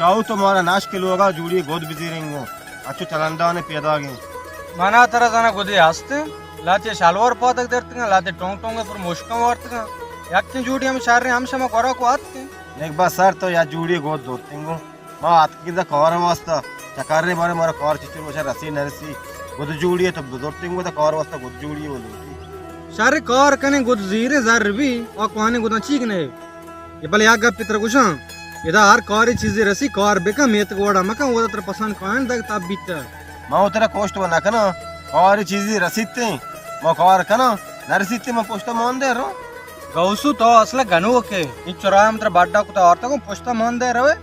او تو مارا ناش کہ لوگا جوڑی گد بزیریں گوں، اچو چلندان پیداگیں۔ منا ترا زانا گدے ہستیں، لاتے شالوار پادگ درتگاں، لاتے ٹونگ ٹونگ پر مشکاں وارتگاں۔ یکیں جوڑی ہم شریں، ہم شما گورا کو آتکیں۔ نیک با سر تو یا جوڑی گد زورتیں گوں۔ ما آتکیں دا کار واسطہ، چکر بارے مارا کار چچو روشا رسی نرسی۔ گد جوڑی تو بزورتیں گوں دا کار واسطہ گد جوڑی بزورتی۔ شر کار کنے گد زیرے زر بی، آ کوہنے گداں چی کنے؟ اے بلے یک گپے ترا گوشاں، ادا ہر کارے چیزے رسی، کار بکن، میتگ وڑا مکن، اودا ترا پسند کاین دگ تب بیت۔ ما وترا کوشت و نکناں، کارے چیزے رسیتیں، ما کار کناں، نرسیتیں ما پشتا مان دے رو۔ گوسو تو اصلا گنوکے، انچو راہ ہم ترا بڈا کتا آرتا گوں پشتا مان دے روے۔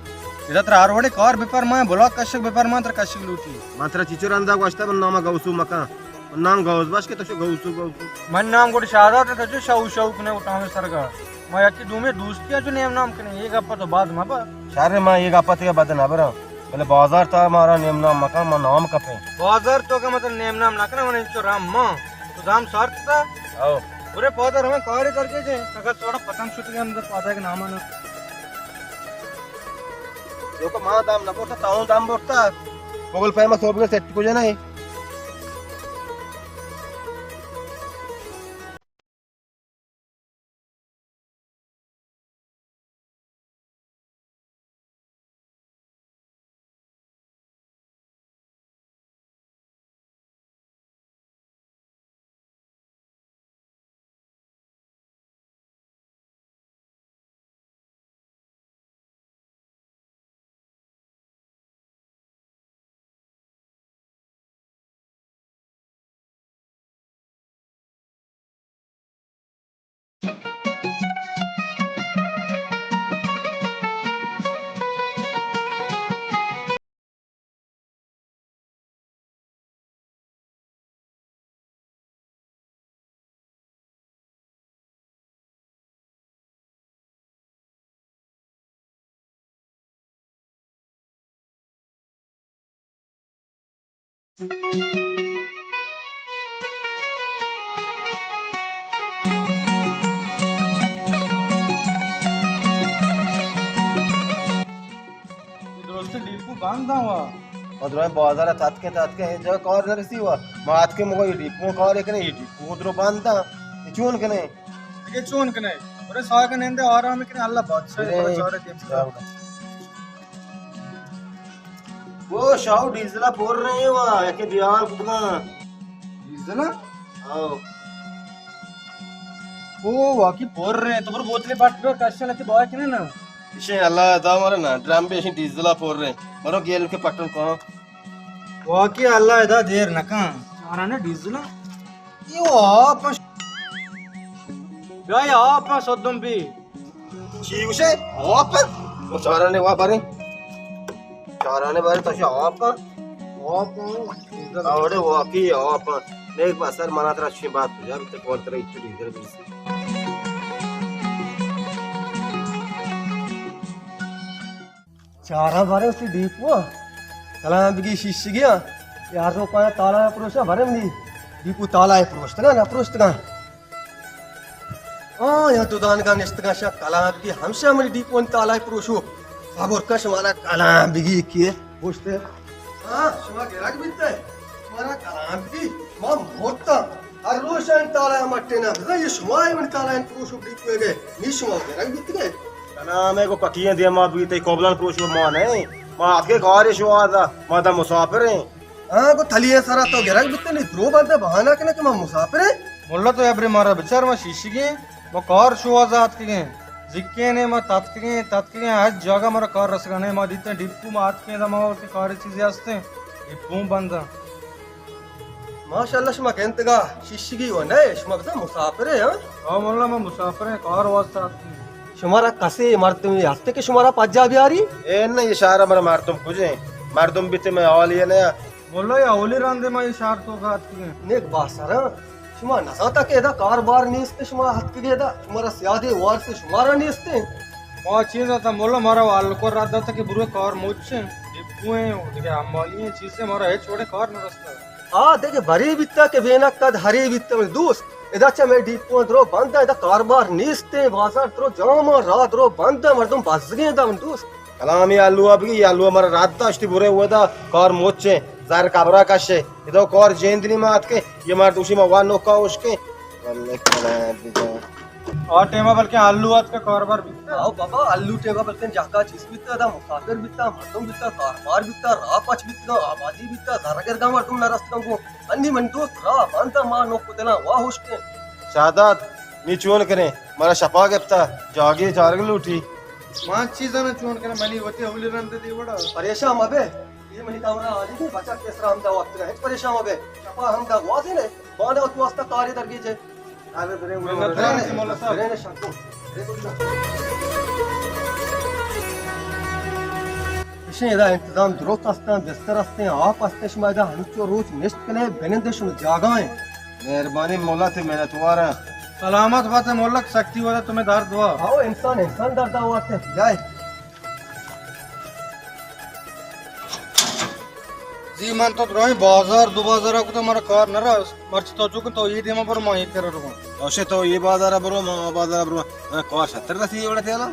ادا ترا ہر وڑے کار بپرمائیں، بلاک کشک بپرمائیں، ترا کشک لوٹی۔ من ترا چیچو رندا گوشتا من نام گوسو مکن۔ من نام گوس باش کہ تو شو گوسو گوسو۔ من نام گوڑ شادات تو چو شو شو کنے اٹھاویں سرگا۔ ما یکی دومی دوستی ء چو نیم نام کنے، اے گپا تو باز مبا۔ شر، ما اے گپا تیگا بد نہ براں، بلے بازار تا مارا نیم نام مکن، ما نام کپیں۔ بازار تو کہ مطلب نیم نام نہ کنا، من انچو رام ما۔ تو دام سارت تا؟ او۔ برے پادا رویں کاری درگے جے، اگر تھوڑا پتنگ شوٹنگ ہم پادا کے نام آنا۔ جو کہ ما دام نہ برتا، تاؤں دام برتا۔ گوگل پے ما سوبگے سیٹ کو جانا ہے۔ دوست ڈیپو بند ہوا۔ اور درائیں بازار تتکے تتکے، ہچ جگہ کار نرسی ہوا۔ ما آتکے مگو یہ ڈیپو کار کنے، یہ ڈیپو درو بند ہوا۔ یہ چون کنے؟ دیگه چون کنه؟ برے ساگ نندے آرام کنه، اللہ بادشاہ برے۔ برے چارے دیم سرا۔ او شاو ڈیزل پر رہے وا، یکے دیار کتنا۔ ڈیزل؟ او۔ او واقعی پر رہے، تو پر بوتلے پٹ کر کشن تے بوائے کنے نا۔ اشے اللہ دا مارا نا، ڈرم بے اشے ڈیزل پر رہے۔ مرو گیل کے پٹن کون۔ واقعی اللہ ادا دیر نکن۔ چارانے ڈیزل۔ یہ آپ۔ بیا یہ آپ سدم بی۔ چی گوشے؟ آپ؟ او چارانے وا بارے۔ چارانے بارے تو آپ۔ آپ۔ اوڑے واقعی آپ۔ نیک بسر منا ترا چی بات تو جان تے کول ترا اچ ڈیزل بی۔ چارا بارے اسی ڈیپو۔ کلام بگی شیشگی۔ یار تو پایا تالا پروشا بارے منی۔ ڈیپو تالا پروشتگا نا پروشتگا۔ آ، یا تو دانگا نشتگا شا کلام بگی ہمشا منی ڈیپو تالا پروشو۔ صبر کش مالا کلام بگی کیے۔ پوشتے۔ ہاں، شما گرگ بیتے؟ شمارا کلام بگی؟ ما مرتا۔ ہر روش این تالا مٹے نا۔ بزن یہ شما ہے من تالا این پروشو بگی کوئے گئے۔ نی شما گرگ بیتے گئے۔ کلام ہے کو پکیے دے ما بگی تے کوبلان پروشو ما نہیں۔ ما آپ کے کار شو آتا۔ ما دا مسافر ہیں۔ ہاں، گو تھلی ء سرا تو گرگ بیتے نی، درو بندے بہانہ کنے کہ ما مسافر ہیں۔ ملا تو ابری مارا بچار ما شیشگی ہیں، ما کار شوہاز آتکگیں، زکینے ما تتکگیں، تتکگیں، ہچ جاگہ مارا کار رسگا نہیں، ما دیتے ڈپو ما آتکیں دا ما اور کہ کاری چیزی ہستے، ڈپو بنداں۔ ماشاءاللہ شما گنتگا شیشگی و نئے، شما بزن مسافر ہیں، ہاں؟ ہاں ملا ما مسافر ہیں، کار واسطہ آتکیں۔ شمارا کسے مردمی ہستے کہ شمارا پجا بیاری؟ اے نہ، یہ شہر مارا مردم کجے ہیں، مردم بیتے میں حالی ہے نیا۔ ملا، یہ اولی رندے ما یہ شہر تو کا اتکگیں۔ نیک باسر، شما نزانتا کہ ادا کار بار نیست، شما اتکگے ادا، شمارا سیادے وارث شمارا نیست ہیں۔ ما چیز آتا ملا، مارا والکو رد داتا کہ برو کار مچ ہیں، ڈپو ہیں، دیگه حمالی ہیں، چیزیں، مارا ہچ وڑے کار نہ رستا۔ آ دگہ برے بیتا کہ بینک قد ہرے بیتا من دوست۔ ادا چہ میں ڈیپو درو بند، ادا کار بار نیست ہیں، بازار درو جام، راہ درو بند، مردم بزگیں دا من دوست۔ کلامی آلو ءَ بگی، آلو ءَ مارا رات داشتی برے ودا کار مچے، زر کبرا کشے۔ ادا کار جند نی ما اتکے، یہ مرد گوشی ما وان نوکا اشکے۔ واللہ کلام بجا۔ آ ٹیما بلکہ آلو اتکا کاروبار بیتا۔ آو بابا، آلو ٹیما بلکہ جاگا چیز بیتا، ادا مسافر بیتا، مردم بیتا، کاروبار بیتا، راہ پچ بیتا، آبادی بیتا، زر گرگا مردم نرست کنگو۔ انی من دوست راہ باندا ما نوک دلاں واہ اشکے۔ شاداد، نی چون کریں؟ مارا شپا گپتا، جاگے چارگ لوٹی۔ ما چیزاں چون کریں، منی وتی اولی رند دی وڑا۔ پریشان مبے، یہ منی کمرہ آلی دی بچا کس رام دا وقت ہے، پریشان مبے۔ شپا ہم دا گوازی نے، باندا تو واسطہ کاری درگی جے۔ ارے برے، برے، برے، برے، برے، شکو۔ اشیں ادا انتظام درست استاں، بستر استیں، آپ استیں، شما ادا ہنچو روچ نشت کنے، بنندے شما جاگا ہیں۔ مہربانی مولا، تئی منتواراں۔ سلامت بات ملک، سختی ودا تمہیں درد وا۔ آؤ انسان، انسان درد آواتے۔ جائے۔ زی من تو درائیں بازار، دو بازار کو تو مارا کار نہ رہا۔ مرچ تو چوکن تو یہ دیما پر ما یہ کر رہا۔ اوشے تو یہ بازار برو، ما بازار برو۔ من کار شتر رسی یہ وڑا تیلا۔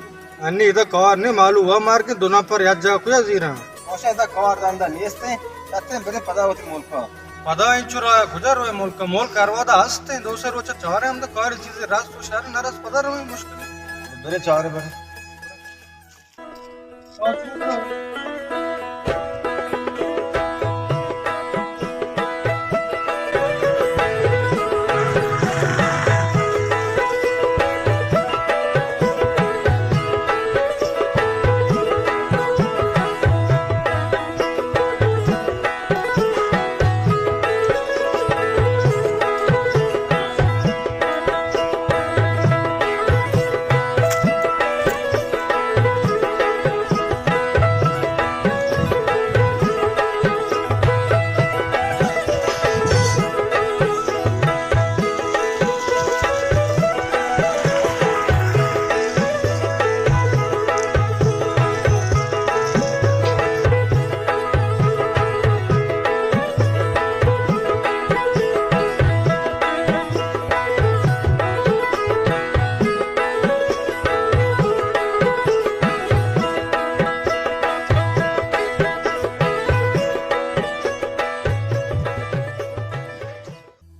انی ادا کار نے مالو وا مار کے دو نفر یک جا کو یا زیرا۔ اوشے ادا کار دندا نیستے، شتر برے پدا وتی ملکا۔ پدا انچو را کجا روئے ملک، ملک ہر ودا ہستیں، دو سے روچ چارے ہم دا کار چیزے راست و شر نہ راست پدا روئے مشکل۔ برے چارے برے۔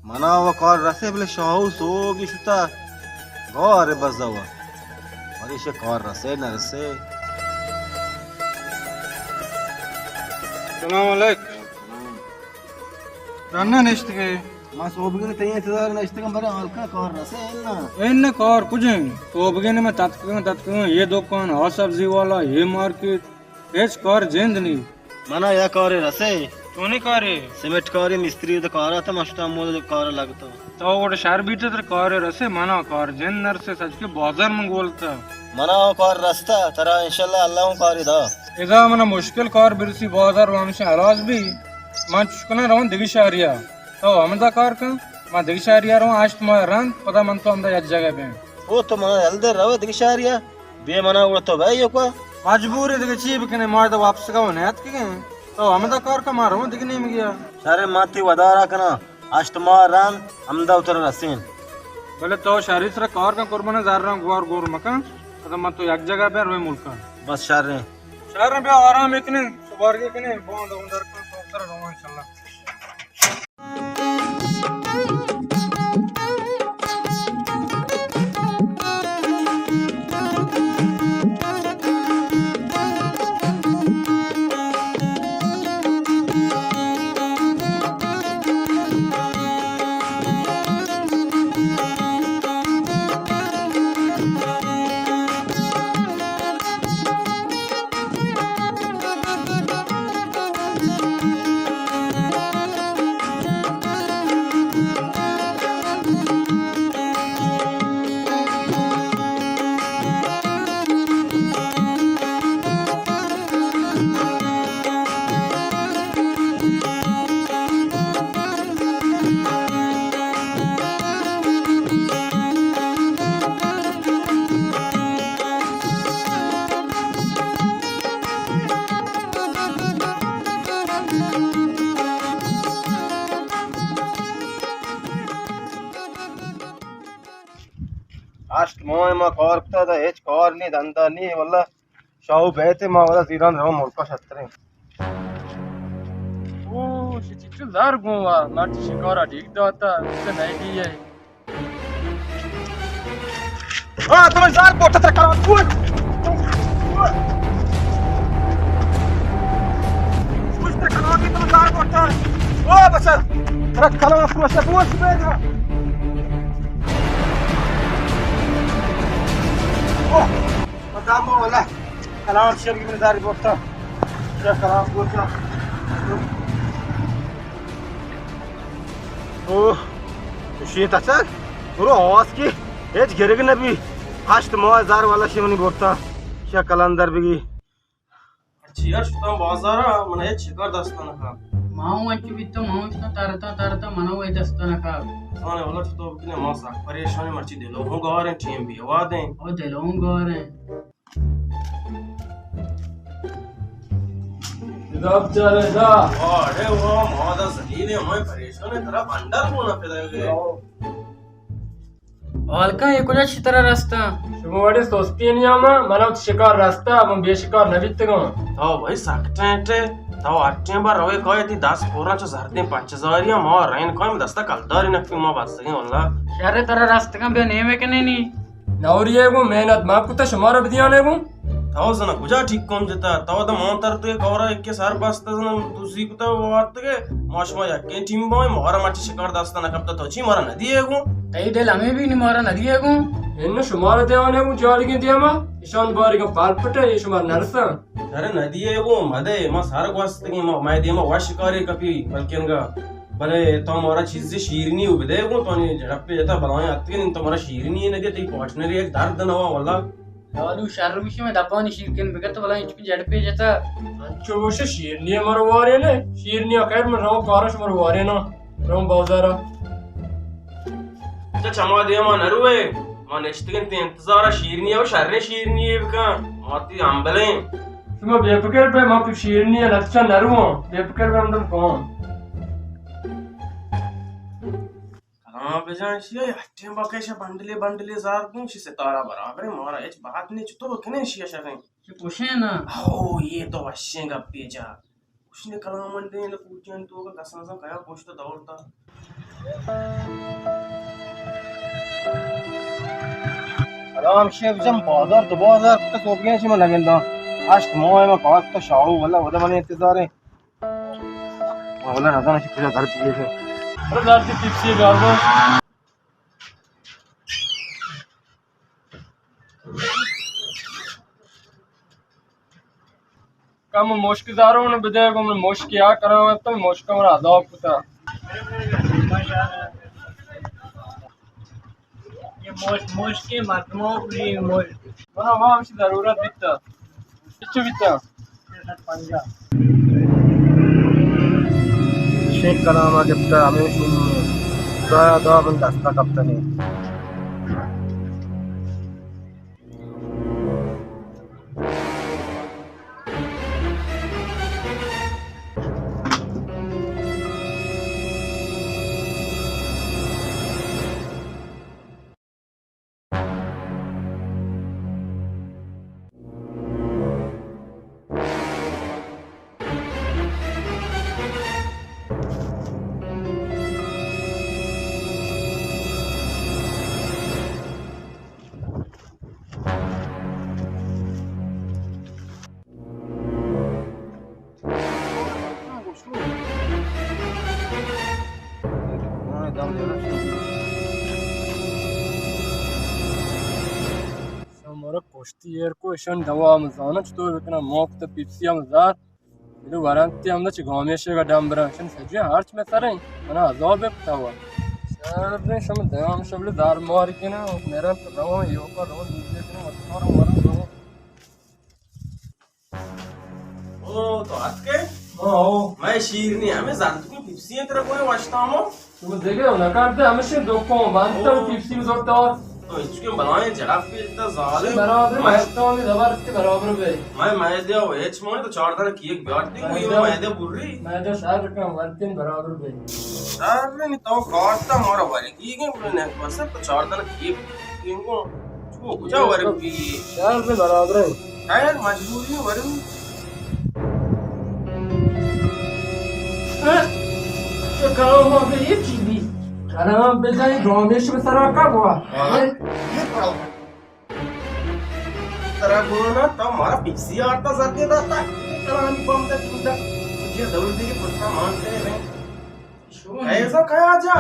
منا و کار رسے، بلے شاہو سوگی شتا گار بزا و۔ ولی شے کار رسے نہ رسے۔ سلام علیکم۔ رنہ نشتگے؟ ما صوبگن تئی انتظار نشتگم، برے حال کا کار رسے انا؟ انا کار کجیں؟ صوبگن میں تتکگن، تتکگن، یہ دکان، آ سبزی والا، یہ مارکیٹ، ہیچ کار جند نہیں۔ منا یا کارے رسے۔ چونی کارے؟ سیمنٹ کارے، مستری دے کارا تا، مشتا مود کار لگتا۔ تو وڑ شہر بیتے تر کارے رسے، منا کار جند نرسے، سچ کے بازار من گولتا۔ منا او کار رستا، ترا انشاءاللہ اللہ اوں کاری دا۔ اذا منا مشکل کار برسی بازار و ہمشہ ہلاس بی، من چشکنا رون دگی شہریا۔ تو ہمدا کار کن، من دگی شہریا رون، ہشت ماہ رند، پدا من تو ہمدا یک جگہ بین۔ او تو منا یل دے رو دگی شہریا، بے منا گڑا تو بے یوکا۔ مجبوری دگہ چی بکنے، ما دا واپس کا نیت کگے۔ تو ہمدا کار کن، ما رون دگی نیمگیا۔ شر ما تی ودارا کنا۔ ہشت ماہ رند ہمدا اتر رسین۔ بلے تو شری سر کار کن قربان، زر رنگ گوار گور مکن۔ پدا من تو یک جگہ بین روی ملکا۔ بس شر ہیں۔ شر ہیں، بیا آرام کنیں، سبارگی کنیں، بان دو در کن، تو سر روان انشاءاللہ۔ ہشت ماہ ما کار کتا، دا ہچ کار نی، دندا نی، واللہ۔ شاہو بیت، ما ودا زیران رواں ملکا شتریں۔ او، شی چچو زر گون وا، مرچی شکارا ڈیک داتا، چہ نئے دی اے۔ آ، تو زار پوٹ تر کلام پوٹ۔ پوٹ تر کلام کی تو زار پوٹ۔ او بچا، تر کلام پوٹ سے پوٹ سے بیٹا۔ او، مدام والا۔ کلام شیر کی زار پوٹ۔ کلام پوٹ۔ اوہ، شیت اچھا، برو آواز کی ہچ گرگ نہ بی۔ ہشت ماہ زار والا شی منی برتا، شا کلندر بگی۔ چیا شتاں بازارا، من ہچ شکار دستا نہ کپت۔ ما اوں انچو بیتاں، ما اوں شتاں ترتاں، ترتاں، من اوں اے دستا نہ کپت۔ زانے والا چطور بکنے، ما سک پریشان ایں، مرچی دلو ہوں گار ایں، ٹیم بی واد ایں۔ او دلو ہوں گار ایں۔ ادا بچارے ادا۔ واہ، اڑے واہ، ما دا ذلیل ایں، ہمے پریشان ایں، ترا بنڈل گونا پیدا گئے۔ حال کن، اے کجا چی ترا رستا؟ شما وڑے سستی نیاما، منا وت شکار رستا، من بے شکار نہ بیتگاں۔ تو بھائی سک ٹینٹ ئے، تو ہر ٹیم با روے کائے تی دست پورا چو زردیں پچ زاری، ما رین کائے دستا کلداری نکتی، ما بستگیں واللہ۔ شر ترا رستگاں بے نیمے کنینی۔ نوری ئے گوں محنت ما کتا، شمارا بدیانے گوں۔ تو زنا کجا ٹھیک کم جتا؟ تو دم مان تر تو کورا ایک کے سر بست زنا دوسری کتا وارتگے۔ ما شما یکیں ٹیم بائیں، مارا مرچی شکار دستا نہ کپتا، تو چی مارا ندیے گوں؟ تئی دل ہمیں بھی نی مارا ندیے گوں۔ ان شمارا دیانے گوں جالگیں دیما، اشان باریگا پال پٹے، یہ شمار نرساں۔ ارے ندیے گوں، مدے، ما سر گوستگیں، ما، مئے دیما وش کارے کپی، بلکن گا۔ بلے تو مارا چیزے شیرنی و بدے گوں، تو نی جڑپے جتا بلائیں اتکن، تو مارا شیرنی نہ دے، تئی پارٹنر یک درد نوا واللہ۔ لالو شر میشی، میں دپانی شیر کن بگر تو بلائیں چکن جڑپے جتا۔ انچو گوش شیرنی مر وارے نے، شیرنی خیر من رواں کارش مر وارے نا، رواں بازارا۔ اچھا چما دیما نروے، ما نشتگن تی انتظارا، شیرنی او شریں شیرنی بکن، ما تی امبلیں۔ شما بے فکر بے، ما پہ شیرنی لچا نرواں، بے فکر بے، ہم دم کون۔ کلام بجان شی، ہٹیں باکے شا بنڈلے بنڈلے زار گوں، شی ستارہ برابر ایں، مارا ہچ بات نہیں، چطور بکنے شی شریں۔ چی پوشے نا؟ او، یہ تو وشیں گپے جا۔ کچھ نے کلام من دے، نہ پوچھیں تو کا کسان سا کیا پوچھتا دور تا۔ کلام شیف جم بازار تو بازار تو سوگے شما نگنداں۔ ہشت ماہ ما کار تو شاہو واللہ ودا من انتظار ایں۔ واللہ نزاناں چہ کجا در بیئیگ۔ ارے دار تی پیپسی بیار بو۔ کم مشک زارون بدے گوں، من مشک یا کراں تو مشک مر عذاب کتا۔ یہ موش-، موش کے مردموں کی موش۔ بنا وہاں ہمشی ضرورت بیتا۔ چی بیتا؟ شیخ کلام گپتا ہمیں شوم دعا دعا من دستا کپتنے۔ شمارا کشتی ایر کو، اشان دوا ہم زاناں چطور بکناں، موک تو پیپسی ہم زار، بلے ورنتی ہم چہ گامیشے گا ڈم برن، اشان سجے ہرچ میں سریں، منا عذاب کتا ہوا۔ سر شم دام شبل دار مار کنا، میرا تو رواں یوکا رواں دوسرے کنا، اتکارا ورن رواں۔ او، تو اتکے؟ ہاں، ہو۔ مئے شیرنی ہمے زانتکیں پیپسی ایں ترا گونے وشتامو۔ تو دگہ نہ کرتے، ہمیشہ دکوں بند تو پیپسی زورتا۔ تو اچکے بلائیں جڑا پیلتا ظالم۔ برابر، مئے تو ہمیں زبر کے برابر بے۔ مئے، مئے دیا و ہچ مونی تو چار دل کیک بیارتی، وہ میدہ، میدہ بری۔ میدہ شہر کا ورتن برابر بے۔ شہر نہیں تو کارتا مارا ورگی گئے، بلے نہیں، بس تو چار دل کیک گئے۔ تو کجا ورگی؟ شہر میں برابر ہے۔ خیر، مجبوری ورو. ہاں؟ تو کہو ہو کہ یہ چی بھی؟ کلام بزنی گامیش بسرا کا ہوا؟ ہاں؟ یہ پڑھو. ترا گونا تو مارا پیسی آرتا زردے داتا. کلامی بم دا چودا. مجھے دور دے کے پٹا مانتے ہیں. ایسا کہا جا،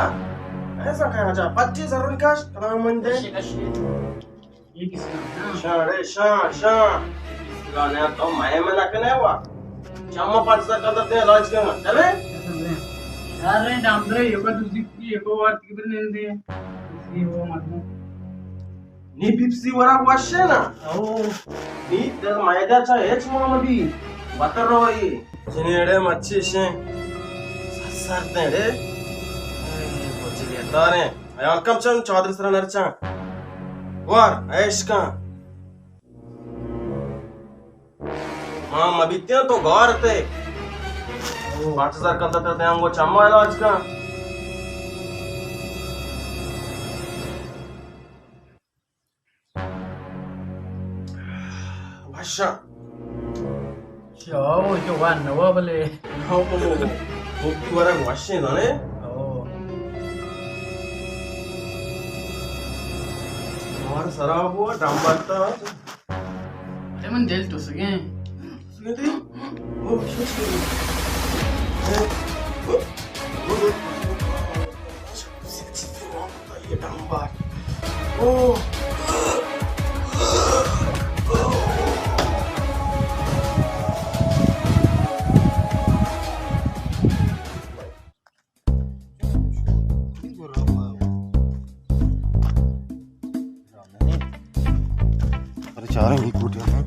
ایسا کہا جا. پچیس ہزار کاش کلام من دے. یہ کس کا؟ شاڑے شاہ، شاہ. گانے تو میں میں نہ کنے وا. چما پچ سا کل تے علاج کرنا. چلے؟ یار رہے ڈامدرے یوگا دوسری کی یوگا وار کی بن دے. اسی وہ مطلب. نی پیپسی ورا وشے نا. او. نی در میدا چا ہچ مام بی. بتر روی. جنیڑے مچی شیں. سر سر دیں رے. اے، بچے بیتاریں. حیال کم چن چادر سرا نرچاں. وار، عیش کن. ماں مبیتیاں تو گار تے. پانچ ہزار کلدار تے دیاں گو چما علاج کن. وشاں. چاو جو وان نوا بلے. ہو، ہو، تو ورا وشیں زانے. او. مار سراب ہوا، ڈمبرتا. ارے من دل تو سگے. سگے تے؟ او، شش. یہ ڈمبر. او. ارے چاریں ہی کوٹیا ہیں.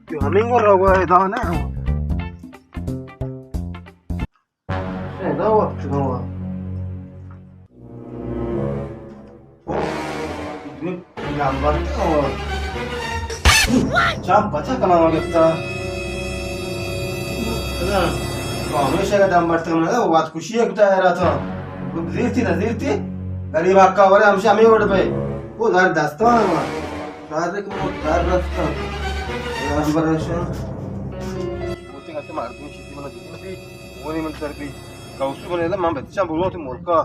تو ہمیں کو رہا ہے، دانا ہے. شنگا وقت نوا. او، دوی پیغمبر تو. چم پچا کلام گپتا. تو ہمیشہ کا دم برتا، من وات خوشی ایک ٹائر تھا. زیرتی نہ زیرتی. غریب حقا ورے ہمشہ ہمیں اوڑ پہ. وہ دار دستا ہوا. دار کو دار رستا. پیغمبر شاہ. بولتے ہیں کہ مردم چیزی من دیکھتے. وہ نہیں من سر بھی. گوسو بنے دا، من بچہ بولو تو ملکا.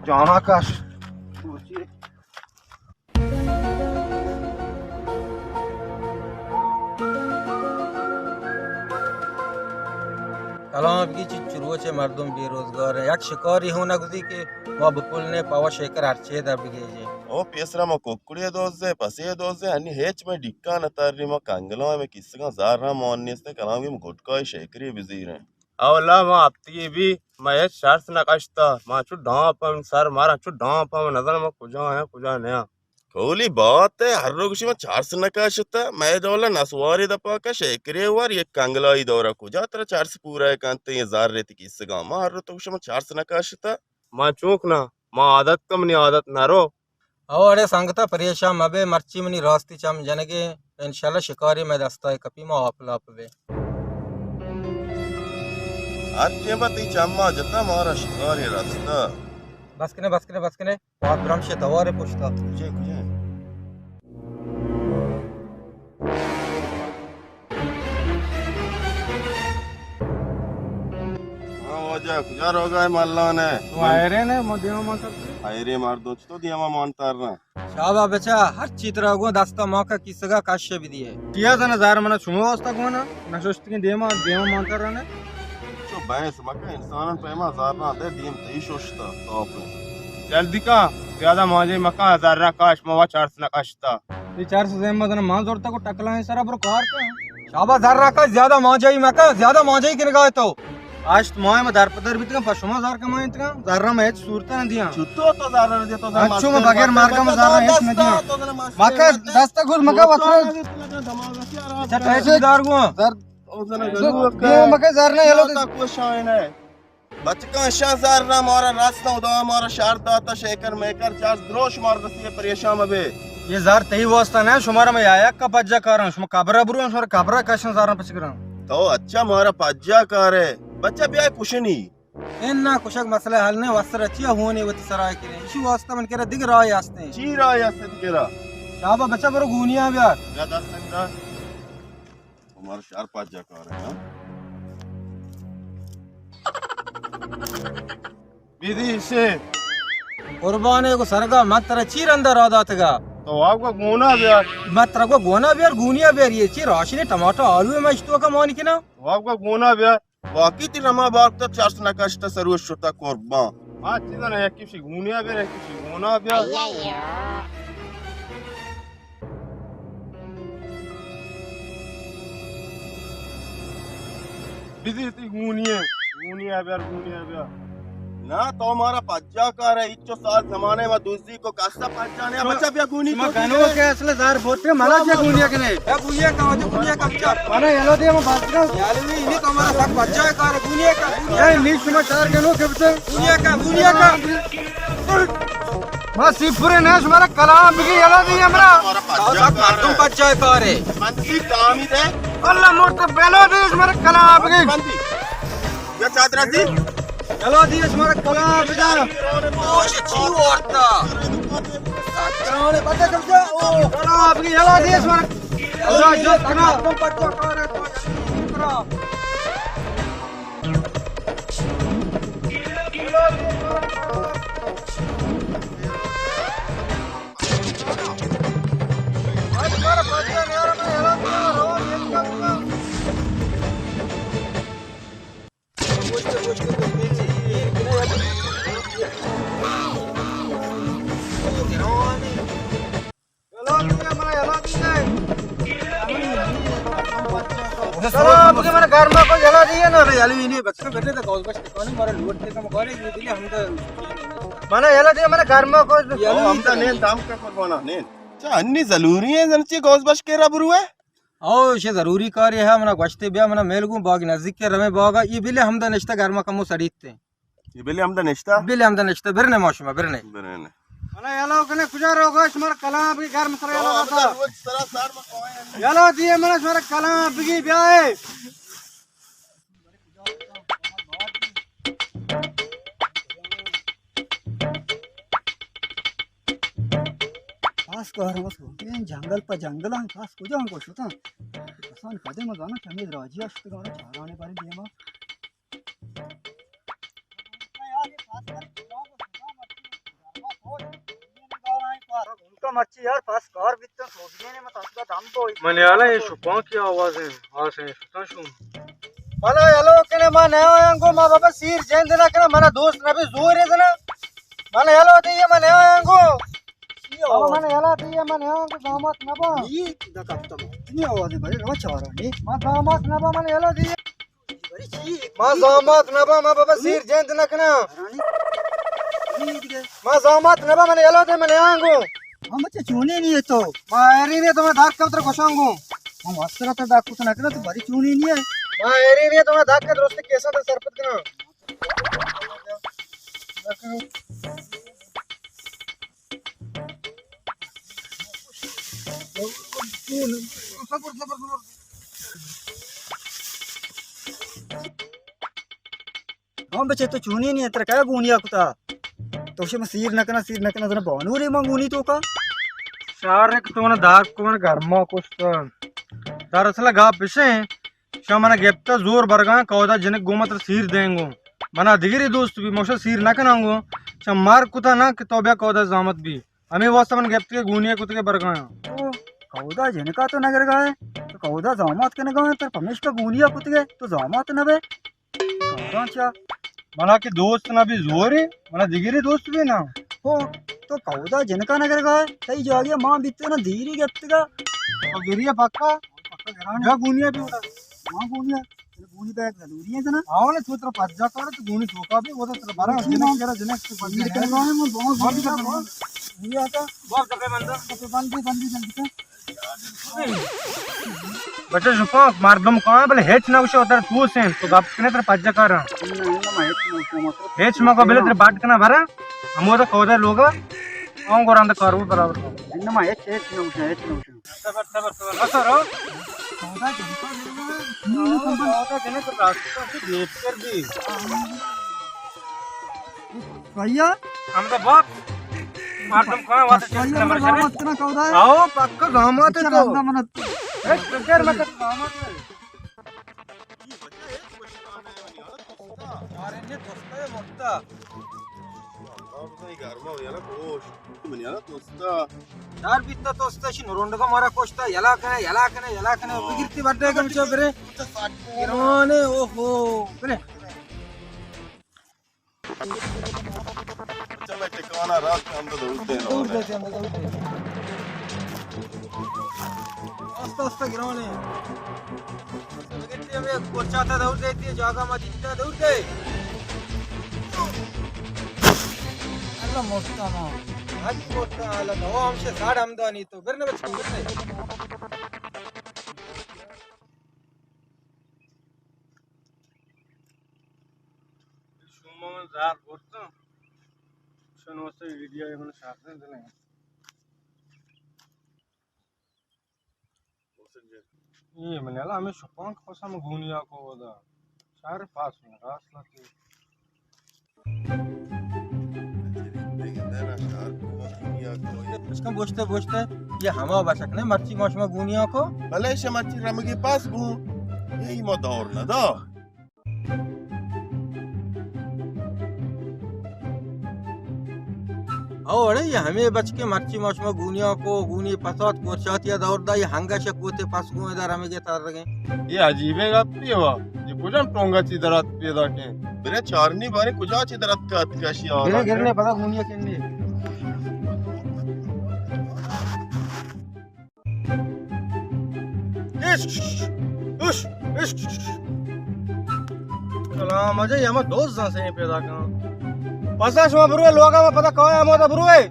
جانا کش. کلام بگی چنچو روچے مردم بے روزگار ہیں. یک شکاری ہوں نہ گزی کہ ما بپل نے پاوا شیکر ہرچے در بگیجیں. او پیسرا ما ککڑی دوزے، پسے دوزے، ہنی ہیچ میں ڈکا نہ تاری، ما کنگلان میں کسگاں زار ہم مان نیستے، کلام گی گٹکای شیکری بزیریں. اولا ما ہپتگی بی، ما ہچ چرس نہ کشتا، ما چو ڈامپ ہم سر مارا چو ڈامپ ہم نزاناں ما کجا ہیں کجا نیا. کولی بات ہے، ہر رو گوشی ما چرس نہ کشتا، مئے ڈولا نسواری دپا کش، ایکرے وار یک کنگلائی دورا کجا ترا چرس پورا کنتے، یہ زر ریتی کیسگا ما ہر رو تو گوشی ما چرس نہ کشتا. ما چوک نا، ما عادت کم نی عادت نہ رو. او اڑے سنگتا پریشان مبے، مرچی منی راستی چم جنگے، انشاءاللہ شکاری مئے دستا کپی ما آپ لاپ بے. ہر ٹیم تی چما جتا مارا شکاری رستا. بس کنے، بس کنے، بس کنے. پاد برمش توار پشتا. کجے، کجے؟ ہاں واجہ، کجا روگا ہے ملان ہے؟ تو حیرے نے، ما دیما مان تر. حیرے مردم، چطور دیما مان تر رہا؟ شابا بچا، ہر چی ترا گوں دستا ما کا کیسگا کش بدیے. کیا زنا زار منا شما واسطہ گونا، نششتگیں دیما، دیما مان تر رہا نے. چو بحث مکن، انسانان پیما زارنا دے، دیم تئی ششتا، تاپے. جلدی کا، زیادہ مانجے مکن، زرہ کاش، ما وا چرس نہ کشتا. یہ چرس زیم مدن مان زورتا کو ٹکلائیں سرا برو کار کن. شابا زرہ کا زیادہ مانجائی مکن، زیادہ مانجائی کنگا تو. آشت ماہ ما در پدر بیتگاں، پہ شما زر کمائینتگاں، زرہ ما ہچ صورتا نہ دیاں. چطور تو زرہ نہ دیاں، تو زرہ اچھو ما بغیر مارگا ما زرہ ہچ نہ دیاں. مکہ دستا گل مکہ وطن. اچھا، پیسے دار گوں. زر او زنا گلو دیو مکہ زر نہ یلو. تا کو شاین ہے. بچکاں شاہ زر نہ مارا راست نہ ادا مارا شہر داتا شیکر میکر چاس دروش مار رسی پریشان مبے. یہ زر تئی واسطہ نہ، شمارا میں آیا کا پجا کاراں، شما کبرا برو، شمارا کبرا کشن زراں پچ کراں. تو اچھا مارا پجا کارے. بچہ بیا کشنی. انا کشگ مسئلہ حل نہ، وسر چیا ہونے وتی سرا کرے۔ اسی واسطہ من کرا دگہ راہ ہستیں۔ چی راہ ہست ترا؟ شابا بچا برو گونیا بیار۔ یا دست اندر۔ ہمارا شہر پاجا کار ہے، ہاں؟ بیدی سے۔ قربانے کو سرگا، من ترا چی رندا را داتگا؟ تو آپ کا گونا بیار۔ من ترا کو گونا بیار، گونیا بیار، یہ چی راشن ٹماٹر آلو ہے، میں اشتو کا مان کنا؟ تو آپ کا گونا بیار۔ واقعی تی رما بار کتا چرس نکشتا سروش شتا قربان۔ ما چیزا نہ یکی شی گونیا بیار، یکی شی گونا بیار۔ بزی تی گونی ہے، گونی ہے بیار، گونی ہے بیار۔ نا تو مارا پجا کار ہے، اچو سال زمانے ما دوزی کو کسا پجا نے، بچا بیا گونی شما تو گنو کے اصل زار بوتے ملا جے گونی کنے۔ اے گونی کا، وجہ گونی کا بچا۔ منا یلو دے ما بات کرو۔ یلو نہیں، نہیں تو ہمارا سب پجا کار ہے، گونی کا۔ اے نہیں شما چار گنو کے بچا۔ گونی کا، گونی کا۔ ما سیپورے نہ، شمارا کلام بگی یلا دی ہمرا۔ تو سک مردم پجائے کارے۔ بندی تامی دے۔ اللہ مرد بیلو دی شمارا کلام بگی۔ بندی۔ یا چادرہ دی۔ یلا دی شمارا کلام بگی۔ اوش چی وارتا؟ کلام بگی یلا دی شمارا۔ اللہ جوت کنا۔ مردم پجائے کارے تو۔ یلا دیئے، من یلا دیئے۔ یلا دیئے، من گرما کو یلا دیئے نا۔ یلا دیئے، بچہ بیٹھے تو گوز بش ٹکانے مارے لوٹ کے کم کرے، یہ دیئے ہم تو۔ من یلا دیئے، من گرما کو۔ یلا ہم تو نین دام کا قربانا، نین۔ چا انی ضروری ہے، زن چی گوز بش کے را برو ہے؟ او، شے ضروری کاری ہے، منا گوشتے بیا، منا میل گوں باغ نزدیک کے رویں باغا، یہ بلے ہم دا نشتہ گرما کمو سڑیتے۔ یہ بلے ہمدا نشتہ؟ بلے ہمدا نشتہ، برنے ما شما، برنے۔ برنے۔ منا یلو کنے کجا روگا، شمار کلام بگی گرم سر یلو داتا۔ یلو دیئے منا شمار کلام بگی بیائے۔ پاس کار مس کو، این جنگل پہ جنگل ہم پاس کجا ہم کو شتاں۔ کسان کدے مزانا کمی راجی اشتگانا چارانے بارے دیما۔ گھنٹہ مرچی یار پاس کار بیتن سوگینے میں تاسگا دم بوئی۔ من یالا یہ شپاں کی آواز ہیں، آس ہیں شتاں شون۔ بلا یلو کنے ما نہ آیاں گو، ما بابا سیر جند نہ کنا، منا دوست نبی زور ہے زنا۔ من یلو دیئے من نہ آیاں گو۔ بابا من یلو دیئے من نہ آیاں گو، زامات نبا۔ یہ دا کپتا ما۔ یہ آواز ہے بھائی، رو چارا نہیں۔ ما زامات نبا من یلو دیئے۔ ما زامات نبا، ما بابا سیر جند نکناں۔ ما زامات نبا، من یلو دے، من آنگو۔ ہم چہ چونی نہیں تو۔ ما ایری نے تو میں داک کم تر گوشانگو۔ ہم واسطہ تو داک کت نکناں تو بری چونی نہیں ہے۔ ما ایری نے تو میں داک کے درست کیسا تر سرپد کناں۔ ہاں بچے، تو چونی نہیں ہے، ترا کیا گونیا کتا؟ تو شے من سیر نہ کنا، سیر نہ کنا، زنا بانوری من گونی تو کا؟ شار نے کہ تو منا داک کو من گرما کشتا۔ دراصل گاپ بشیں، شما منا گپتا زور برگاں، کودا جنک گو متر سیر دیں گو۔ منا دگری دوست بی، موشا سیر نہ کناں گو۔ شما مار کتا نا کہ تو بیا کودا زامت بی۔ ہمے واسطہ من گپت کہ گونی کت کے برگاں۔ تو کودا جنکا تو نگرگا ہے، تو کودا زامات کنگا ہے، تر پمیشکا گونی کت کے تو زامات نہ بے۔ کاراں چا؟ منا کہ دوست نہ بی زورے، منا دگری دوست بی نا۔ ہو، تو کودا جنکا نگرگا ہے، تئی جاگے ماں بیتے نا دیری گپتگا۔ تو گریہ پکا؟ پکا گرانے۔ جا گونی بی اڑا۔ ماں گونی۔ گونی تو یک ضروری ہے نا؟ آؤ نا، تو ترا پجا کار، تو گونی توکا بی، وہ تو ترا برا، جنک کرا، جنک تو پجا ہے۔ کرنا ہے، من بہت ضروری ہے۔ یہ آتا۔ بہت دفعہ بندہ۔ دفعہ بندی، بندی، جلدی کر۔ بچہ شپانک، مردم کاں بلے ہچ نہ گوشے، ادھر تو سین، تو گپ کنے ترا پجا کار۔ ہچ مکو بلے ترا باٹ کنا برا، ہمو تو کودا لوگا، آؤں گوران تو کارو برابر۔ انما ہچ، ہچ نہ گوشے، ہچ نہ گوشے۔ صبر، صبر، صبر۔ بس رو۔ چودہ جنکا دیکھو۔ چودہ جنک راستہ سے گیٹ کر دی۔ بھیا، ہمدا باپ، مردم کہاں واسطے پکا چیز ہمدا نمبر شرے؟ دعوت کنا کودا ہے؟ آؤ، پکا گامات ہے اچھا، تو۔ ہمدا منت۔ اے، فکر مت کر، گامات ہے۔ یارے نے دوستا ہے مرتا۔ اللہ، بزن گرما ہو یارا کوش۔ من یارا دوستا۔ یار بیتا دوستا شی نرونڈگا مارا کوشتا، یلا کنے، یلا کنے، یلا کنے، ہاں۔ بگیرتی بڈے گم چو برے۔ گرانے، اوہو، برے۔ چل، ٹکانا رات کے ہم تو دور دے دور دے، ہم تو دور دے۔ آستہ، آستہ گرانے۔ بگندی ہمیں کورچاتا دور دے، تی جاگہ ما دیتا دور دے۔ اللہ مرتا ما۔ حق مرتا، اللہ دوا ہمشہ ساڑ ہمدانی تو۔ برنے بچکم، برنے۔ شما من زہر برتاں، شنو سے ویڈیو من شاردن دلیں۔ اے من یلا ہمیں شپانک پسا من گونیا کو ودا۔ شہر پاس من راست لگے۔ بچکم بوشتے، بوشتے، یہ ہما بچک نے مرچی ما شما گونیا کو۔ بلے شما مرچی رمگی پاس گون، یہی ما دور نہ دا۔ او اڑے، یہ ہمے بچکے مرچی ما شما گونیا کو، گونی پسات کورچاتی دور دا، یہ ہنگا شک ہوتے پس گون ادا رمگے تر رگے۔ یہ عجیبیں گپے وا، یہ کجام ٹونگا چی درات پیدا کے؟ برے چارنی بارے کجا چی درات کا اتکاشی آ برے گرنے پدا گونیا کنے۔ اش، اش، اش۔ سلام اجے، ہما دوست زان سے پیدا کن۔ پسا شما بروے لوگا ما پدا کایا ما دا بروے۔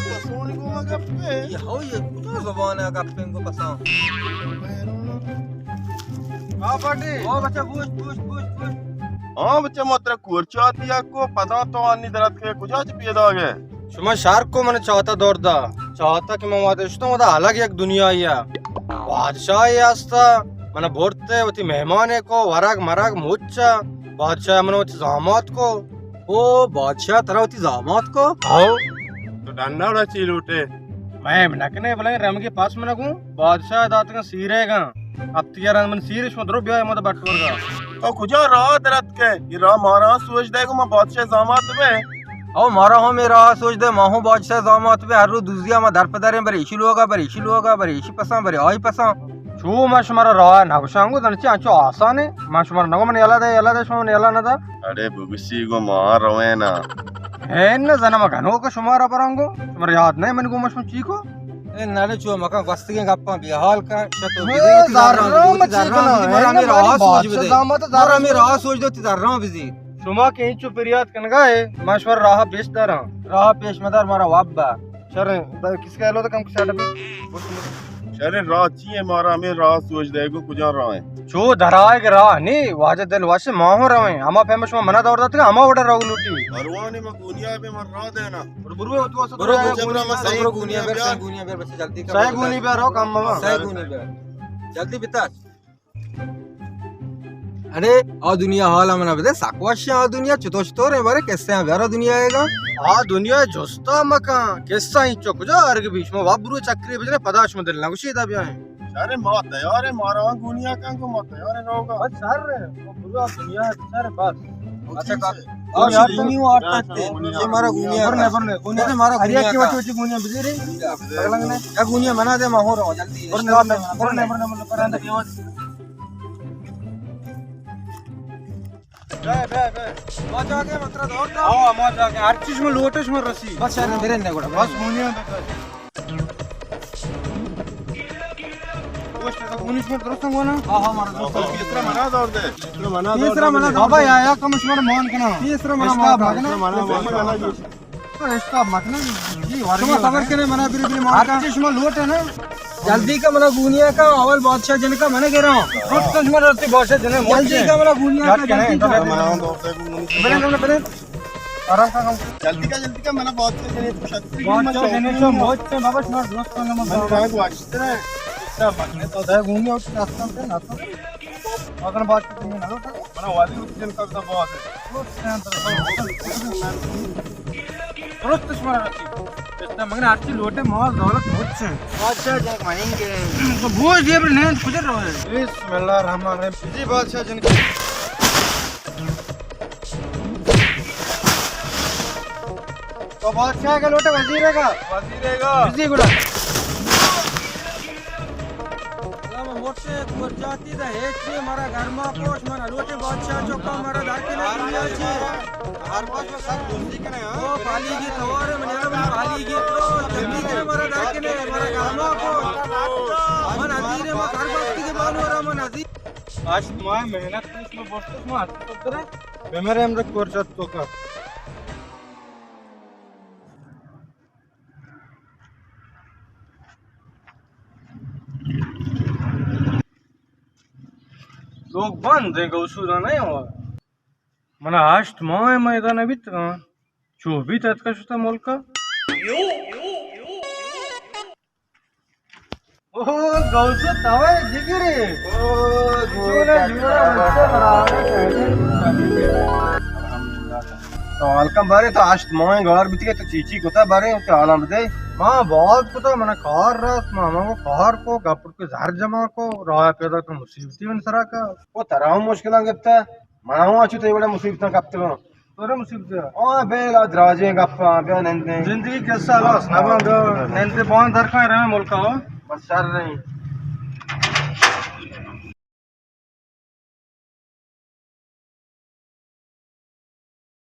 پسونی کو ما گپے۔ یہ ہو، یہ کجا زبان ہے گپیں کو پسا۔ ہاں پاٹی۔ او بچہ، بوش، بوش، بوش، بوش۔ ہاں بچہ، ما ترا کورچاتی کو پدا تو آنی درات کے کجا چ پیدا گئے؟ شما شر کو من چاتا دور دا۔ چاتا کہ من وہدے شتوں، وہدا الگ یک دنیایے۔ بادشاہے ہستا، من برتے وتی مہمانے کو، ورگ مرگ مچا۔ بادشاہ من وتی زامات کو۔ او بادشاہ ترا وتی زامات کو؟ ہاؤ۔ تو ڈنڈا اڑا چی لوٹے؟ میں نکنے بلے رمگی پاس من گوں۔ بادشاہ داتگا سیرے گا۔ ہفتگی رند من سیر شما درو بیائے مد بٹ ورگا۔ تو کجا راہ درت کے؟ یہ راہ مارا سوچ دے گو ما بادشاہ زامات بے۔ او مارا ہم یہ راہ سوچ دے، ما ہوں بادشاہ زامات بے، ہر رو دوزیا ما در پہ دریں، بر ایشی لوگا، بر ایشی لوگا، بر ایشی پساں، بر آئی پساں۔ چو ما شمارا راہ نہ گوشاں گو، دنچی انچو آسانے۔ ما شمارا نگو من یلا دے، یلا دے، شما من یلا نہ دا۔ اڑے بگوشی گو ما روینا۔ ہے نہ زنا ما گنوک شمارا برانگو۔ شمارا یاد نہیں من گو ما شما چی کو؟ اے نڑے چو مکن گوستگیں گپاں بے حال کن، شتو اے بزیر، تی زراں زراں بزیر، مچی تی زراں کنا، بزیر، اے مارا ہمیں نہ راہ بات سوچ بدے، زامات زراں مارا ہمیں راہ سوچ دو، تی زراں بزیر۔ شما کہ انچو پریات کنگا ہے، ما شمارا راہ پیش دارا۔ راہ پیش مدار مارا واب با۔ شریں، دا کس کا لو تو کم کسا ڈبے۔ شریں راہ چی ہے، مارا ہمیں راہ سوچ دے گو کجا راہ ہے۔ چو درائگ راہ نی، واجہ دل وش ما ہوں رویں۔ ہما پیم شما منا دور داتگا، ہما وڑا رو لوٹی۔ پروانے ما گونیا بے مر راہ دینا۔ برو، برو، تو برو، برو، جبرا ما سہی گونیا بے، سہی گونیا بے، بس جلدی کر۔ سہی گونی بے، رو کم ماما۔ سہی گونی بے۔ جلدی بتاچ۔ اڑے، آ دنیا حالا منا بدے، سک وش آ دنیا، چطور چطور ہے بارے، کسے ہیں بیارا دنیا ہے گا؟ آ دنیا جستا مکان، کسا ہی چو کجا ارگ بیش، ما واب برو چکری بجنے، پدا شما دل نگوشی دا بیائیں۔ شر ما تیار ہے، مارا گونیا کن کو ما تیار ہے روگا۔ بس شر ہے، ما برو دنیا شر بس۔ اچھا، کا-، اور شر دنیا اور تکتے، یہ مارا گونیا برنے، کا۔ برنے، گونیا برنے، مارا ہر گونیا یک کی کا۔ وجہ سے گونیا بزیرے۔ بزیرے۔ پگلنگ نے۔ یا گونیا منا دے، ما ہو رہا ہوں، جلدی۔ برنے، برنے، برنے، برنے، برنے۔ بے، بے، بے۔ ما جاگے متر دور دا۔ آؤ، ما جاگے۔ ہر چیز میں لوٹش میں رسی۔ بس شر برے نے گڑا۔ بس گونیا بے۔ گوشت تو گونی شمار درست گونا؟ ہاں، ہاں، مارا درست۔ تیسرا منا دور دے۔ تیسرا منا دور دے۔ بابا، یا، یا، کم شمار مان کنا۔ تیسرا منا مان کنا۔ منا، منا، منا۔ تو اشتاب مکن۔ جی، شما صبر کنے منا بری بری مان کا۔ ہر چیز شما لوٹ ہے نا۔ جلدی کا منا گونیا کا، اول بادشاہ جن کا منا گرا۔ خود تو شما رستے بادشاہ جن ہے، جلدی کا منا گونیا کا، جلدی کا۔ برے، برے، برے۔ آرام کا کم۔ جلدی کا، جلدی کا، منا بادشاہ جن ہے، تو شکتی بادشاہ جن ہے، تو موت سے بابا شما دوست کا نام۔ من کہاں کو اچھتے ہیں؟ اشتاب مکن۔ تو دے گونیا اٹھ راستہ سے نہ تو۔ اگر بات کی تمہیں نہ لوٹا۔ منا والی اس دن کا تو بہت ہے۔ درست شمارا رسی۔ اس طرح مگن ہرچی لوٹے، مال دولت مچ ہے۔ بادشاہ جنک منیں گے۔ تو بوجھ یہ پر نیند کجا رہے؟ بسم اللہ الرحمن الرحیم۔ جی بادشاہ جنک۔ تو بادشاہ کا لوٹے وزیر کا؟ وزیر کا۔ وزیر گڑا۔ اللہ، من مرچی کور جاتی دا ہیچ نی، مارا گھر ما پوش، من لوٹے بادشاہ چوکا، مارا داکنے دنیا چی۔ ہر پاس میں سب دوستی کنے، ہاں؟ او پالی گی توار، من یار من پالی گی تو، جلدی کنے مارا داکنے، مارا گھر ما پوش۔ من عزیز، من ہر وقت کے بانو را من عزیز۔ آج تمہارے محنت اس میں بوستے، تمہارے ہاتھ پکڑے۔ بمرے ہم رکھ کور جات تو کا۔ لوگ بند ہیں، گوسو دا نہیں ہوا۔ منا ہشت ماہ میں ادا نہ بیتگاں۔ چو بیت اتکا شتا ملکا۔ او گوسو توے جگرے۔ او جوڑا، جوڑا، بچہ برابر۔ تو حالکم بارے تو ہشت ماہ گار بیتی کہ تو چیچی کتا بارے تو حالاں بدے۔ ما بہت کتا، منا کار رات، ما ہمو کار کو، گپر کے زر جمع کو، راہ پیدا تو مصیبتی من سرا کا۔ او ترا ہم مشکلاں گپتا، منا ہوں اچو تے بڑے مصیبتاں کپتگاں۔ تورے مصیبت ہے؟ او بے لا دراجیں گپاں، بیا نندیں۔ زندگی قصہ لاس نہ بند، نندے بان درکاں رہے ملکا ہو۔ بس شر نہیں۔